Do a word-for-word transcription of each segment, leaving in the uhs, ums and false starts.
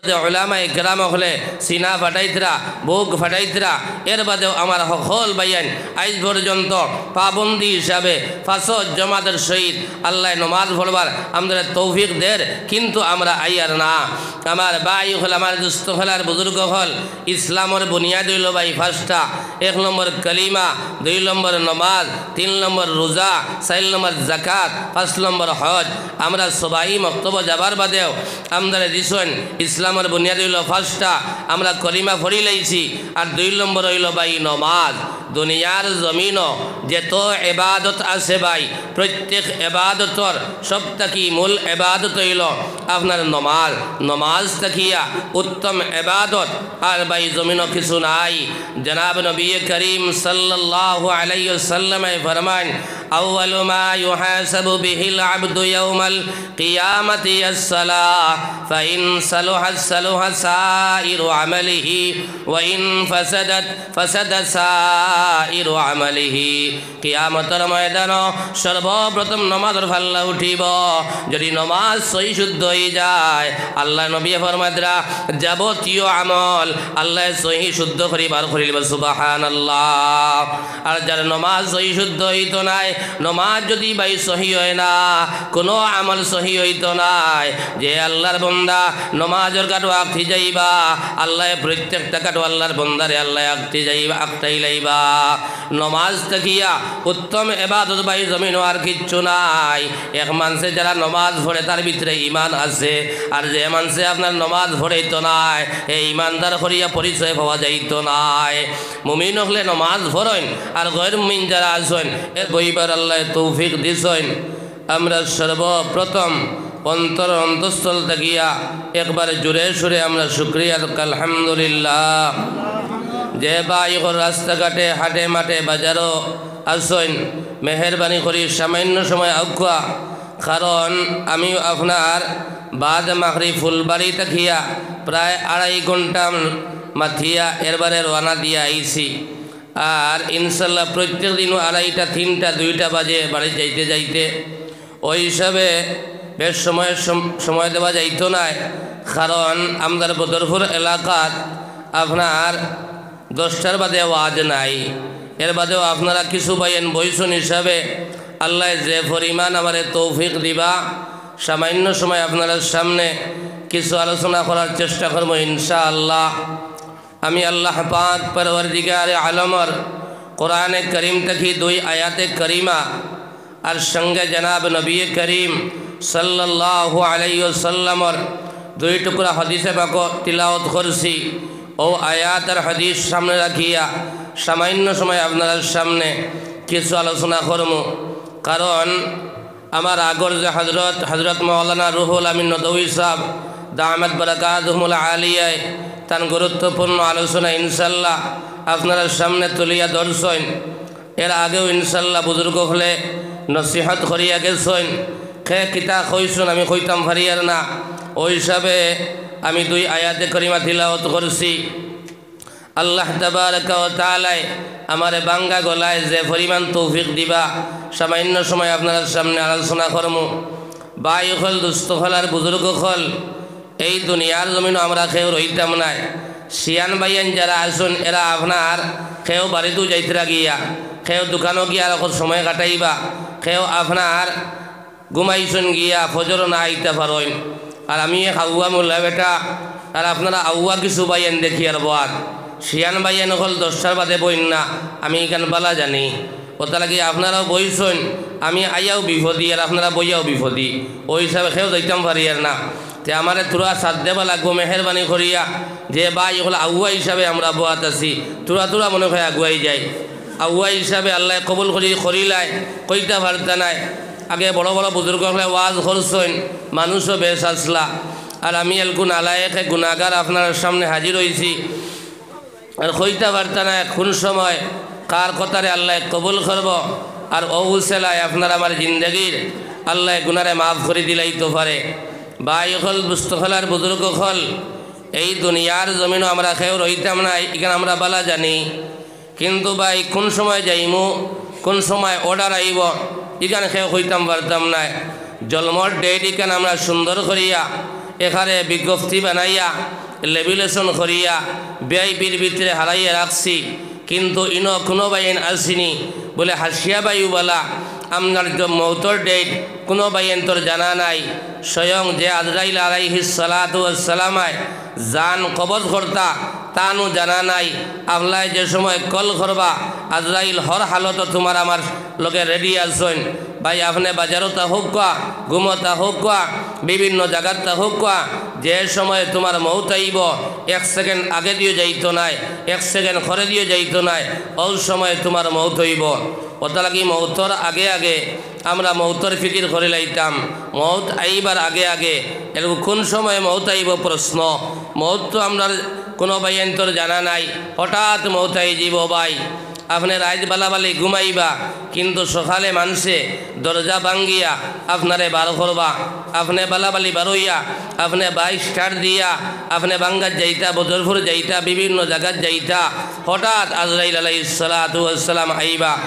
যে উলামায়ে কেরাম অকলে সিনা ফাটাইতরা, বুক ফাটাইতরা, এর বাদেও আমার হকল ভাইয়াইন আইজ পর্যন্ত পাবন্দি হিসাবে পাঁচো জমাতর সহিত আল্লায় নমাজ পড়বার আমরারে তৌফিক দের, কিন্তু আমরা আইয়ার না। আমার ভাই অকল, আমার দুস্ত অকল, আর বুজুর্গ অকল, ইসলামর বুনিয়াদ অইলো ভাই পাঁচটা। এক নম্বর কলিমা, দুই নম্বর নমাজ, তিন নম্বর রোজা, চাইর নম্বর জাকাত, পাঁচ নম্বর হজ। আমরা সবাই মক্তব যাবার বাদেও আমরারে দিছইন ইসলামর বুনিয়াদ অইলো পাঁচটা। আমরা কলিমা পড়ি লাইছি, আর দুই নম্বর অইলো ভাই নমাজ। দুনিয়ার জমিনো যত এবাদত আছে ভাই, প্রত্যেক এবাদতর সব থাকি মূল এবাদত অইলো আপনার নমাজ। নমাজ থাকিয়া উত্তম এবাদত আর ভাই জমিনো কিছু নাই। জনাব নবী করিম সাল্লাল্লাহু আলাইহি ওয়াসাল্লামে ফরমাইন, "আউয়ালু মা ইউহাসাবু বিহিল আবদু ইয়াউমাল কিয়ামাতি আসসালাহ, ফাইন সালুহাত সালুহা সাইরু আমালিহি, ওয়া ইন ফাসাদাত ফাসাদা সাইরু আমালিহি।" কিয়ামতর ময়দানো সর্বপ্রথম নমাজর পাল্লা উঠিবো। যদি নমাজ সহি শুদ্ধ অইযায়, আল্লার নবীয়ে ফরমাইতরা, যাবতীয় আমল আল্লায় সহি শুদ্ধ করি বার করিলিবা। সুবহানাল্লাহ। আর যার নমাজ সহি শুদ্ধ অইতো নায়, নমাজ যদি ভাই সহি অয় না, কুনু আমল সহি অইতো নায়। যে আল্লার বন্দা নমাজর কাটো আঁকতি যাইবা, আল্লায় প্রত্যেকটা কাটো আল্লার বন্দারে আল্লায় আঁকতি যাইবা, আঁকতাই লাইবা। নমাজ থাকিয়া উত্তম এবাদত ভাই জমিনো আর কিচ্ছু নাই। এক মানষে যারা নমাজ পড়ে তার ভিতরে ইমান আছে, আর যে মানষে আপনার নমাজ পড়ইতো নায়, হে ইমানদার করিয়া পরিচয় পাওয়া যাইতো নায়। মুমিন অকলে নমাজ পড়ইন, আর গয়র মুমিন যারা আছইন, এ বইবার আল্লায় তৌফিক দিছইন। আমরা সর্বপ্রথম অন্তর অন্তঃস্থল থাকিয়া একবার জোরে সুরে আমরা শুকরিয়া আদায় করি, আলহামদুলিল্লাহ। যে ভাই অকল রাস্তাঘাটে, হাটে মাঠে, বাজারো আছইন, মেহেরবানি করি সামান্য সময় আউক্কা, কারণ আমি আপনার বাদ মাগরিব ফুলবাড়ি থাকিয়া প্রায় আড়াই ঘন্টা মাতিয়া এরবারে রওয়ানা দিয়া আইছি। আর ইনশাল্লাহ প্রত্যেক দিনও আড়াইটা, তিনটা, দুইটা বাজে বাড়ি যাইতে যাইতে। ওই হিসাবে বেশ সময়, সম-, সময় দেওয়া যাইতো নায়, কারণ আমরার বদরপুর এলাকাত আপনার দশটার বাদে ওয়াজ নাই। এর বাদেও আপনারা কিছু ভাইয়াইন বইছইন হিসাবে আল্লায় যে পরিমাণ আমারে তৌফিক দিবা, সামান্য সময় আপনারার সামনে কিছু আলোচনা করার চেষ্টা করমু ইনশাআল্লাহ। আমি আল্লাহ পাক পরওয়ারদিগারে আলমর কোরআনে করিম থাকি দুই আয়াতে করিমা আর সঙ্গে জনাব নবী করিম সাল্লাল্লাহু আলাইহি ওয়াসাল্লামর দুই টুকরা হাদিসে পাক তিলাওয়াত করছি। অউ আয়াত আর হাদিস সামনে রাখিয়া সামান্য সময় আপনারার সামনে কিছু আলোচনা করমু। কারণ আমার আগর যে হজরত, হজরত মাওলানা রুহুল আমিন নদভী সাহেব দামাত বারাকাতুহুমুল আলিয়ায় তান গুরুত্বপূর্ণ আলোচনা ইনশাল্লাহ আপনারার সামনে তুলিয়া ধরছইন। এর আগেও ইনশাল্লাহ বুজুর্গ অকলে নসিহত করিয়া গেছইন। কে কিতা কইছইন আমি কইতাম পারিয়ার না, ওই হিসাবে আমি দুই আয়াতে করিমা তিলাওয়াত করছি। আল্লাহ তাবারাকা ওয়া তাআলায় আমারে বাঙ্গা গলায় যে পরিমাণ তৌফিক দিবা, সামান্য সময় আপনারার সামনে আলোচনা করমু। ভাই অকল, দুস্ত অকল আর বুজুর্গ অকল, এই দুনিয়ার জমিনো আমরা কেউ রইতাম নায়। শিয়ান ভাইয়াইন যারা আছইন, এরা আপনার কেউ বাড়িতও যাইতরা গিয়া, কেউ দোকানো গিয়া আর অখন সময় কাটাইবা, কেউ আপনার ঘুমাইছইন গিয়া, ফজরও না আইতা পারইন। আর আমি এক আউয়া মোল্লা বেটা, আর আপনারা আউয়া কিছু ভাইয়াইন দেখিয়ার বওয়াত। শিয়ান ভাইয়াইন অকল দশটার বাদে বইন না, আমি ইখান বালা জানি। অতার লাগি আপনারাও বইছইন, আমি আইয়াও বিপদি, আর আপনারা বইয়াও বিপদি। ওই হিসাবে কেউ যাইতাম পারিয়ার না। তে আমারে থুড়া সাথ দেওয়া লাগবো মেহেরবানি করিয়া, যে ভাই অকল আউয়া হিসাবে আমরা বওয়াত আছি, থুড়া থুড়া মনে হয় আগুয়াই যাই। আউয়া হিসাবে আল্লায় কবুল করি, করিলায়, কইতা পারতা নায়। আগে বড় বড় বুজুর্গ অকলে ওয়াজ করছইন, মানুষও বেশ আছলা। আর আমি এলকু নালায়েকে গুনাগার আপনারার সামনে হাজির অইছি। আর কইতা পারতা নায় কুন সময় কার কথারে আল্লায় কবুল করবো। আর অউ উসিলায় আপনার আমার জিন্দেগির আল্লায় গুনারে মাফ করি দিলাইতো পারে। ভাই অকল, দুস্ত অকল আর বুজুর্গ অকল, এই দুনিয়ার জমিনো আমরা কেউ রইতাম নায়, ইখান আমরা বালা জানি। কিন্তু ভাই, কুন সময় যাইমু, কুন সময় order আইবো, ইখান কেউ কইতাম পারতাম নায়। জলমর date ইখান আমরা সুন্দর করিয়া এখানে বিজ্ঞপ্তি বানাইয়া, লেমিনেশন করিয়া, ভিআইপির ভিতরে হারাইয়া রাখছি, কিন্তু ইনো কুনু ভাইয়াইন আসিনি। বলে, হাসিয়া ভাই উবালা, আপনার যে মৌতর ডেট কুনু ভাইয়াইন্তর জানা নাই। স্বয়ং যে আজরাইল আলাইহিস সালাতু ওয়াস সালামায় জান কবজ করতা, তানও জানা নাই। আপনায় যে সময় কল করবা, আজরাইল হর হালতো তুমার আমার লগে রেডি আছইন। ভাই, আপনে বাজারো থাকউক্কা, ঘুমো থাকউক্কা, বিভিন্ন জাগাত থাকউক্কা, যে সময় তুমার মউত আইবো, এক সেকেন্ড আগে দিও যাইতো নায়, এক সেকেন্ড পরে দিও যাইতো নায়, অউ সময় তুমার মউত অইবো। অতার লাগি মউতর আগে আগে আমরা মউতর ফিকির করি লাইতাম। মউত আইবার আগে আগে, এরকম কুন সময় মউত আইবো প্রশ্ন। মউত তো আমরার কুনু ভাইয়াইন্তর জানা নাই, হঠাৎ মউত আই যিবো ভাই। আপনে রাইত বালাবালি ঘুমাইবা, কিন্তু সকালে মানষে দরজা ভাঙ্গিয়া আপনারে বার করবা। আপনে বালাবালি বারইয়া, আপনে বাইক স্টার্ট দিয়া, আপনে বাঙ্গাত যাইতা, বদরপুর যাইতা, বিভিন্ন জাগাত যাইতা, হঠাৎ আজরাইল আলাইহিস সালাতু ওয়াস সালাম আইবা।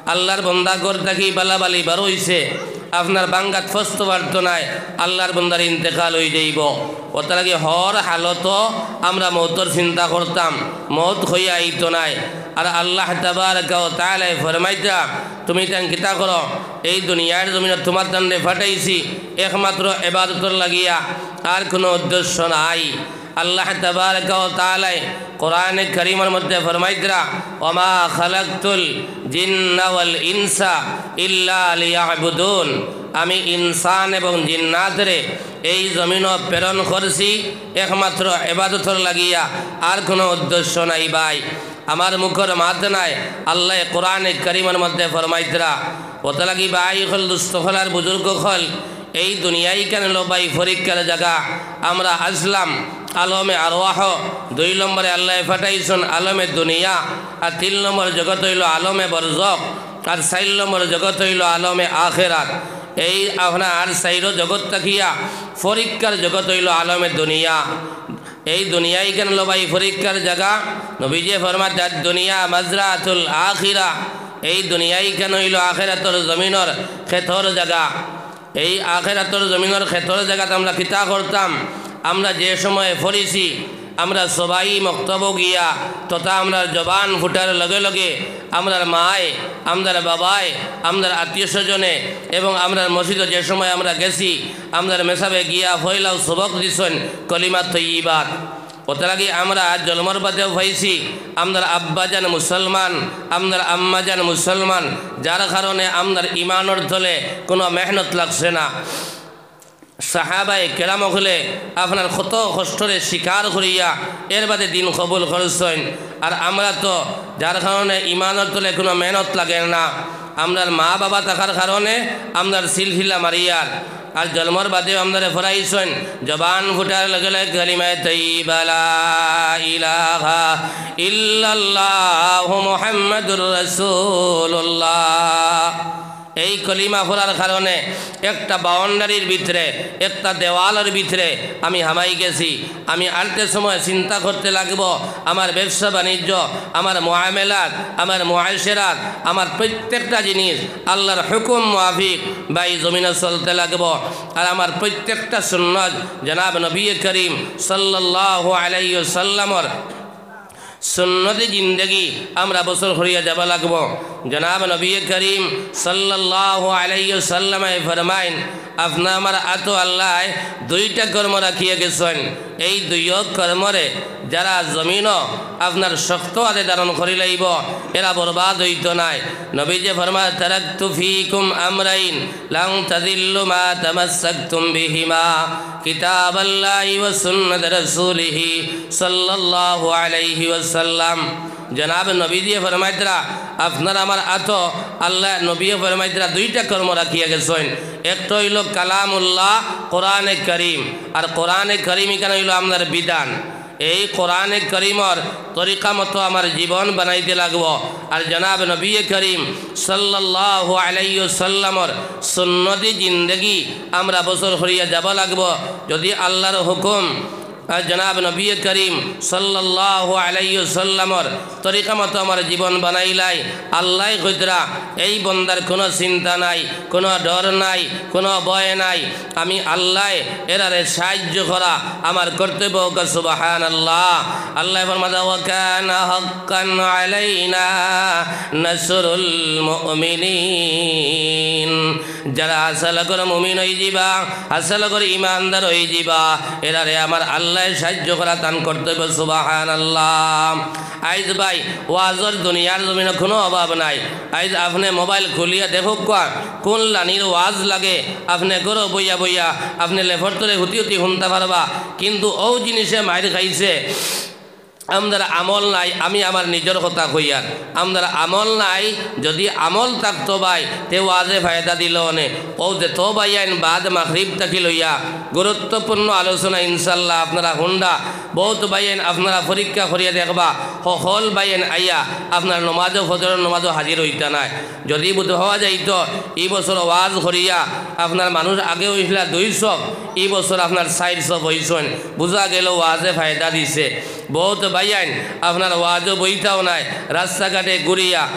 আল্লার বন্দা ঘর থাকি বালাবালি বারইছে, আপনার বাঙ্গাত ফস্ত পারতো নায়, আল্লার বন্দার ইন্তেকাল অই যাইবো। অতার লাগি হর হালতো আমরা মউতর চিন্তা করতাম, মউত কইয়া আইতো নায়। আর আল্লাহ তাবারাকা ওয়া তাআলায় ফরমাইতা, তুমি তান কিতা করো? এই দুনিয়ার জমিনো তুমার তানরে ফাটাইছি একমাত্র ইবাদতর লাগিয়া, আর কুনু উদ্দেশ্য নাই। আল্লাহ তাবারাকা ওয়া তাআলায় কোরআনে কারীমর মধ্যে ফরমাইতরা, "ওয়া মা খালাকতুল জিন্না ওয়াল ইনসা ইল্লা লিয়াবুদুন।" আমি ইনসান এবং জিন্নাতরে এই জমিনো প্রেরণ করছি একমাত্র ইবাদতর লাগিয়া, আর কুনু উদ্দেশ্য নাই ভাই। আমার মুখর মাত নায়, আল্লায় কোরআনে কারীমর মধ্যে ফরমাইতরা। অতার লাগি ভাই অকল, দুস্ত অকল আর বুজুর্গ অকল, এই দুনিয়াইখান অইলো ভাই পরীক্ষার জাগা। আমরা আসলাম আলমে আরওয়াহ, দুই নম্বরে আল্লায় ফাটাইছইন আলমে দুনিয়া, আর তিন নম্বর জগত অইলো আলমে বরজখ, আর চাইর নম্বর জগত অইলো আলমে আখেরাত। এই আপনার চাইরো জগত থাকিয়া পরীক্ষার জগত অইলো আলমে দুনিয়া। এই দুনিয়াইখান অইলো ভাই পরীক্ষার জাগা। নবীজিয়ে ফরমাইতরা, "আদ দুনিয়া মাজরাতুল আখিরা।" এই দুনিয়াইখান অইলো আখেরাতর জমিনর খেতর জাগা। এই আখেরাতর জমিনর খেতর জাগাত আমরা কিতা করতাম? আমরা যে সময় পড়ছি, আমরা সবাই মক্তবো গিয়া তথা আমরার জবান ফুটার লগে লগে আমরার মায়, আমরার বাবায়, আমরার আত্মীয় স্বজনে এবং আমরার মসজিদো যে সময় আমরা গেছি, আমরার মেসাবে গিয়া পয়লাউ সবক দিছইন কলিমা তৈয়িবাত। অতার লাগি আমরা জন্মর বাদেও পাইছি, আমরার আব্বাজান মুসলমান, আমরার আম্মাজান মুসলমান, যার কারণে আমরার ইমানর তলে কুনু মেহনত লাগছে না। সাহাবায়ে কেরাম অকলে আপনার কত কষ্টরে স্বীকার করিয়া এর বাদে দিন কবুল করছইন। আর আমরা তো যার কারণে ইমানর তলে কুনু মেহনত লাগের না, আমরার মা বাবা থাকার কারণে আমরার সিলসিলা মারিয়ার। আর জন্মর বাদেও আমরারে পড়াইছইন, জবান ফুটার লগে লগে কালিমায়ে তৈয়িবা লা ইলাহা ইল্লাল্লাহু মুহাম্মাদুর রাসূলুল্লাহ। এই কলিমা পড়ার কারণে একটা বাউন্ডারির ভিতরে, একটা দেওয়ালর ভিতরে আমি হামাই গেছি। আমি আনতে সময় চিন্তা করতে লাগবো, আমার ব্যবসা বাণিজ্য, আমার মুআমেলাত, আমার মুআশেরাত, আমার প্রত্যেকটা জিনিস আল্লার হুকুম মুআফিক ভাই জমিনো চলতে লাগবো। আর আমার প্রত্যেকটা সুন্নত জনাব নবী করিম সাল্লাল্লাহু আলাইহি ওয়াসাল্লামর সুন্নতি জিন্দেগি আমরা বসর করিয়া যাওয়া লাগবো। জনাব নবী করিম সাল্লাল্লাহু আলাইহি ওয়াসাল্লামে ফরমাইন, "আপনার আমার আতো আল্লায় দুইটা কর্ম রাখিয়া গেছইন, এই দুইও কর্মরে যারা জমিনো আপনার শক্ত আদে ধারণ করি লাইবো, এরা বরবাদ অইতো নায়।" নবীজিয়ে ফরমায়, "তারাকতু ফীকুম আমরাইন লান তাদিল্লু মা তামাসসাকতুম বিহিমা, কিতাবাল্লাহি ওয়া সুন্নাত রাসূলিহি সাল্লাল্লাহু আলাইহি ওয়াসাল্লাম।" জনাব নবীজিয়ে ফরমাইতরা, "আপনার আমার আতো আল্লায় নবীয়ে ফরমাইতরা দুইটা কর্ম রাখিয়া গেছইন, একটা অইলো কালামুল্লাহ, কোরআনে করিম, আর কোরআনে করিম ইখান অইলো আপনার বিধান।" এই কোরআনে করিমর তরিকা মতো আমার জীবন বানাইতে লাগবো। আর জনাব নবী করিম সাল্লাল্লাহু আলাইহি ওয়াসাল্লামর সুন্নতি জিন্দেগি আমরা বসর করিয়া যাওয়া লাগবো। যদি আল্লার হুকুম আর জনাব নবী করিম সাল্লাল্লাহু আলাইহি ওয়াসাল্লামর তরিকা মতো আমার জীবন বানাইলাই। আল্লায় কইতরা, "এই বন্দার কোনো চিন্তা নাই, কোনো ডর নাই, কোনো ভয় নাই। আমি আল্লায় এরারে সাহায্য করা আমার কর্তব্য।" সুবহানাল্লাহ। আল্লায় ফরমাতা, "ওয়া কানা হাক্কান আলাইনা নাসরুল মুমিনিন।" যারা হাছা লগর মুমিন অইযিবা, হাছা লগর ইমানদার অইযিবা, এরারে আমার আল্লায় সাহায্য করা তান কর্তব্য। সুবহানাল্লাহ। আইজ ভাই, ওয়াজর দুনিয়ার জমিনো কোনো অভাব নাই। আইজ আপনে মোবাইল খুলিয়া দেখউক্কা, কোন লানির ওয়াজ লাগে, আপনে ঘরো বইয়া বইয়া, আপনে লেফর তলে হুতি হুতি হুনতা পারবা। কিন্তু অউ জিনিসে মাইর খাইছে, আমরার আমল নাই। আমি আমার নিজর কথা কইয়ার, আমরার আমল নাই। যদি আমল থাকতো ভাই, তে ওয়াজে ফায়দা দিলো অনে। অউ যেতো ভাইয়াইন বাদ মাগরিব থাকি লইয়া গুরুত্বপূর্ণ আলোচনা ইনশাআল্লাহ আপনারা হুনরা। বউত ভাইয়াইন আপনারা পরীক্ষা করিয়া দেখবা, হকল ভাইয়াইন আইয়া আপনার নমাজো, ফজরর নমাজো হাজির অইতা নায়। যদি বুঝ পাওয়া যাইতো, ই বছর ওয়াজ করিয়া আপনার মানুষ আগে অইছলা দুইশো, ই বছর আপনার চাইরশো অইছইন, বুঝা গেলো ওয়াজে ফায়দা দিছে। বউত ভাইয়াইন আপনার ওয়াজো বইতাও নায়, রাস্তাঘাটে ঘুরিয়া,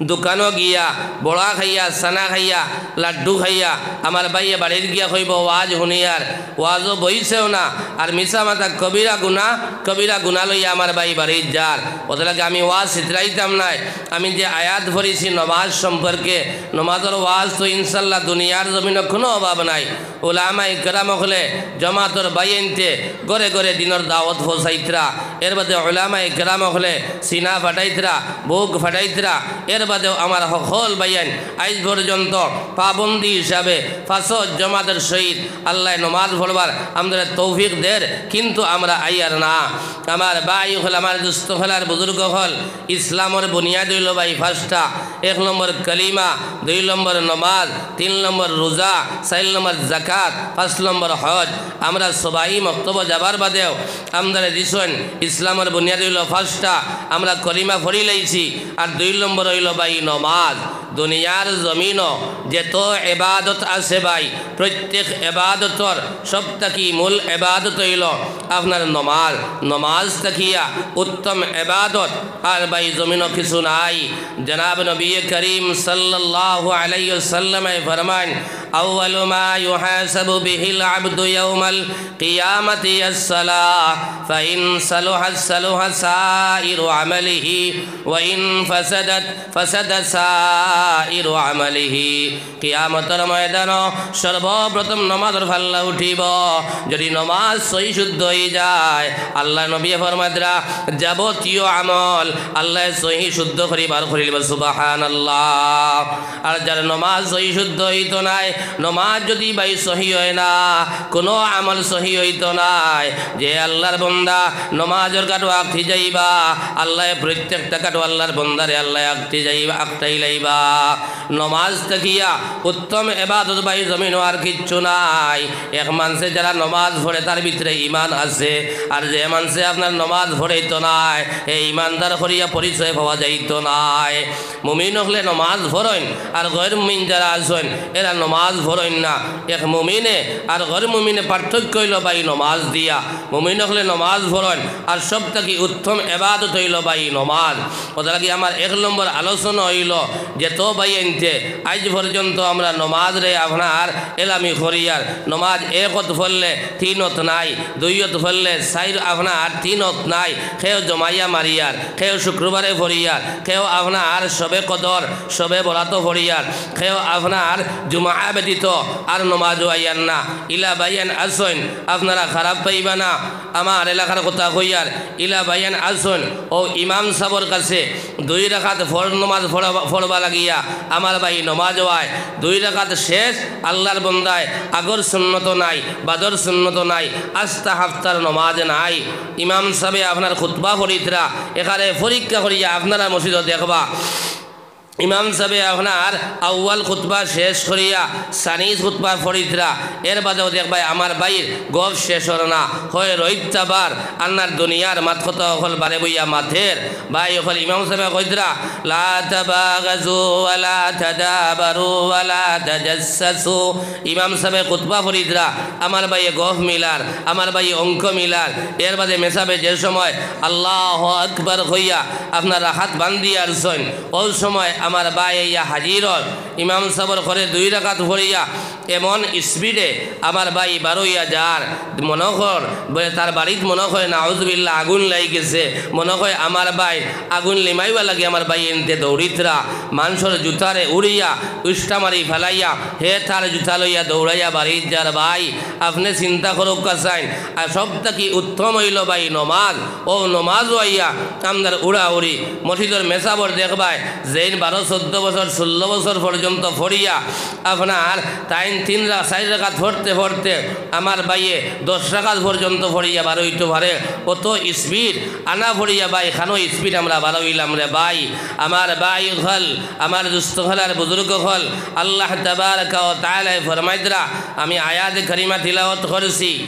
দোকানো গিয়া, বড়া খাইয়া, চানা খাইয়া, লাড্ডু খাইয়া, আমার ভাইয়ে বাড়িত গিয়া কইবো, "ওয়াজ হুনিয়ার।" ওয়াজো বইছেও না, আর মিছা মাতা কবিরা গুনা, কবিরা গুনা লইয়া আমার ভাই বাড়িত যার। অতার লাগি আমি ওয়াজ ছিতরাইতাম নায়। আমি যে আয়াত পড়ছি নমাজ সম্পর্কে, নমাজর ওয়াজ তো ইনশাআল্লাহ দুনিয়ার জমিনো কোনো অভাব নাই। উলামায়ে কেরাম অকলে জমাতর ভাইয়াইন্তে ঘরে ঘরে দিনর দাওয়াত পৌঁছাইতরা। এর বাদে উলামায়ে কেরাম অকলে সিনা ফাটাইতরা, বুক ফাটাইতরা। এর বাদেও আমার হকল ভাইয়াইন আইজ পর্যন্ত পাবন্দি হিসাবে পাঁচো জমাতর সহিত আল্লায় নমাজ পড়বার আমরারে তৌফিক দের, কিন্তু আমরা আইয়ার না। আমার ভাই অকল, আমার দুস্ত অকল, আর বুজুর্গ অকল, ইসলামর বুনিয়াদ অইলো ভাই পাঁচটা। এক নম্বর কলিমা, দুই নম্বর নমাজ, তিন নম্বর রোজা, চাইর নম্বর জাকাত, পাঁচ নম্বর হজ। আমরা সবাই মক্তবো যাবার বাদেও আমরারে দিছইন ইসলামর বুনিয়াদ অইলো পাঁচটা। আমরা কলিমা পড়িলাইছি, আর দুই নম্বর অইলো ভাই নমাজ। দুনিয়ার জমিনো যেতো এবাদত আছে ভাই, প্রত্যেক এবাদতর সব থাকি মূল এবাদত অইলো আপনার নমাজ। নমাজ থাকিয়া উত্তম এবাদত আর ভাই জমিনো কিছু নাই। জনাব নবী করিম সাল্লাল্লাহু আলাইহি ওয়াসাল্লামে ফরমাইন, "আউয়ালু মা ইউহাসাবু বিহিল আবদু ইয়াউমাল কিয়ামাতি আস-সালাহ, ফাইন সালুহাত সালুহা সাইরু আমালিহি, ওয়া ইন ফাসাদাত ফাসাদা সাইরু আমালিহি।" কিয়ামতর ময়দানো সর্বপ্রথম নমাজর পাল্লা উঠিবো। যদি নমাজ সহি শুদ্ধ অইযায়, আল্লার নবীয়ে ফরমাইতরা, যাবতীয় আমল আল্লায় সহি শুদ্ধ করি বার করিলিবো। সুবহানাল্লাহ। আর যার নমাজ সহি শুদ্ধ অইতো নায়, নমাজ যদি ভাই সহি অয় না, কুনু আমল সহি অইতো নায়। যে আল্লার বন্দা নমাজর ঘাটো আগতি যাইবা, আল্লায় প্রত্যেকটা ঘাটো আল্লার বন্দারে আল্লায় আগতি যাইবা, আগতাইলাইবা। নমাজ থাকিয়া উত্তম এবাদত ভাই জমিনো আর কিচ্ছু নাই। এক মানষে যারা নমাজ পড়ে তার ভিতরে ইমান আছে, আর যে মানষে আপনার নমাজ পড়েইতো নায়, হে ইমানদার করিয়া পরিচয় পাওয়া যাইতো নায়। মুমিন অকলে নমাজ পড়ইন, আর গয়র মুমিন যারা আছইন, এরা নমাজ পড়ইন না। এক মুমিনে আর গয়র মুমিনে পার্থক্য অইলো ভাই নমাজ দিয়া। মুমিন অকলে নমাজ পড়ইন, আর সব থাকি উত্তম এবাদত অইলো ভাই নমাজ। অতার লাগি আমার এক নম্বর আলোচনা অইলো, যেতো ভাইয়াইন্তে আইজ পর্যন্ত আমরা নমাজরে আপনার এলামি করিয়ার, নমাজ এক অক্ত পড়লে তিন অক্ত নাই, দুই অক্ত পড়লে চাইর, আপনার তিন অক্ত নাই, কেউ জমাইয়া মারিয়ার, কেউ শুক্রবারে পড়িয়ার, কেউ আপনার শবে কদর, শবে বরাতো পড়িয়ার, কেউ আপনার জুমা ব্যতীত আর নমাজো আইয়ার না। ইলা ভাইয়াইন আছইন, আপনারা খারাপ পাইবা না, আমার এলাকার কথা কইয়ার, ইলা ভাইয়াইন আছইন, অউ ইমাম সাবর কাছে দুই রাকাত ফরজ নমাজ পড়া-, পড়বা লাগিয়া আমার ভাই নমাজ অয়, দুই রাকাত শেষ, আল্লার বন্দায় আগর সুন্নত নাই, বাদর সুন্নত নাই, আস্তা হাফতার নমাজ নাই। ইমাম সাবে আপনার খুতবা পড়িতরা, এখানে পরীক্ষা করিয়া আপনারা মসজিদো দেখবা। ইমাম সাবে আপনার আউয়াল খুতবা শেষ করিয়া সানি খুতবা পড়িতরা, এর বাদেও দেখবায় আমার ভাইর গফ শেষ অর না, হয় রইত তাবার, আন্নার দুনিয়ার মাত কথা অকল বারে বইয়া মাতের। ভাই অকল ইমাম সাবে কইতরা, "লা তাবাগাজু ওয়া লা তাদাবারু ওয়া লা তাজাসসাসু।" ইমাম সাবে খুতবা পড়িতরা, আমার ভাইয়ে গফ মিলার, আমার ভাইয়ে অঙ্ক মিলার, এর বাদে মেসাবে যে সময় আল্লাহু আকবার কইয়া আপনার হাত বান্ধিয়া আরছইন, অউ সময় আমার ভাই আইয়া হাজির অর। ইমাম সাবর ঘরে দুই রাকাত পড়িয়া এমন স্পিডে আমার ভাই বারইয়া যার, মনো কর বলে তার বাড়িত মনো কয় নাউজুবিল্লাহ আগুন লাগি গেছে, মনো কয় আমার ভাই আগুন লিমাইবার লাগি আমার ভাই এনতে দৌড়িতরা, মানষর জুতারে উড়িয়া উষ্টা মারি ফালাইয়া হে তার জুতা লইয়া দৌড়াইয়া বাড়িত যার। ভাই, আপনে চিন্তা করউক্কা চাইন, আর সব থাকি উত্তম অইলো ভাই নমাজ। অউ নমাজও আইয়া আমরার উড়াউড়ি। মসজিদর মেসাবর দেখবায়, যেইন বারো চৌদ্দ বছর, ষোল্ল বছর পর্যন্ত পড়িয়া আপনার তাইন তিন রা-, চাইর রাকাত পড়তে পড়তে আমার ভাইয়ে দশ রাকাত পর্যন্ত পড়িয়া বারইতো পারে। অত স্পিড আনা পড়িয়া ভাই, খানো স্পিড আমরা বারইলাম রে ভাই। আমার ভাই অকল, আমার দুস্ত অকল আর বুজুর্গ অকল, আল্লাহ তাবারাকা ওয়া তাআলায় ফরমাইতরা, আমি আয়াত কারিমা তিলাওয়াত করছি,